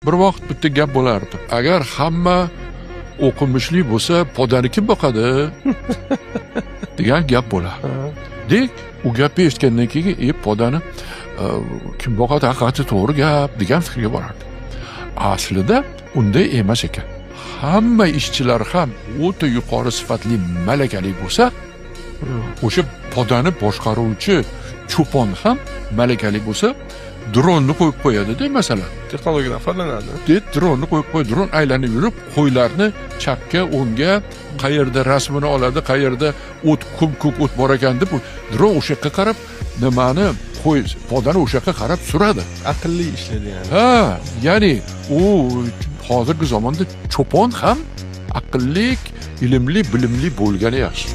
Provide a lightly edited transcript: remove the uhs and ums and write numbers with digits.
Bir vaqt bitta gap bo'lardi: agar hamma o'qimishli bo'lsa, podani kim boqadi, degan gap bo'lardi. Dek u gapni eshitgandan keyin podani kim boqadi, haqiqatda to'g'ri gap, degan fikrga borardi. Aslida unday emas ekan. Hamma ishchilar ham o'ta yuqori sifatli, malakali bo'lsa, o'sha podani boshqaruvchi cho'pon ham malakali bo'lsa, dronni qo'yib qo'yadida, masalan. Texnologiyadan foydalanadi. Dronni qo'yib qo'yadi, dron aylanib yurib qo'ylarni chapga, o'ngga, qayerda rasmini oladi, qayerda o't, ko'm ko'k o't bor ekan deb, dron o'sha yoqqa qarab, nimani, qo'y podani o'sha yoqqa qarab suradi. Aqlli ishlaydi ya'ni. Ha, ya'ni u hozirgi zamonda cho'pon ham aqlli, ilmli, bilimli bo'lgani yaxshi.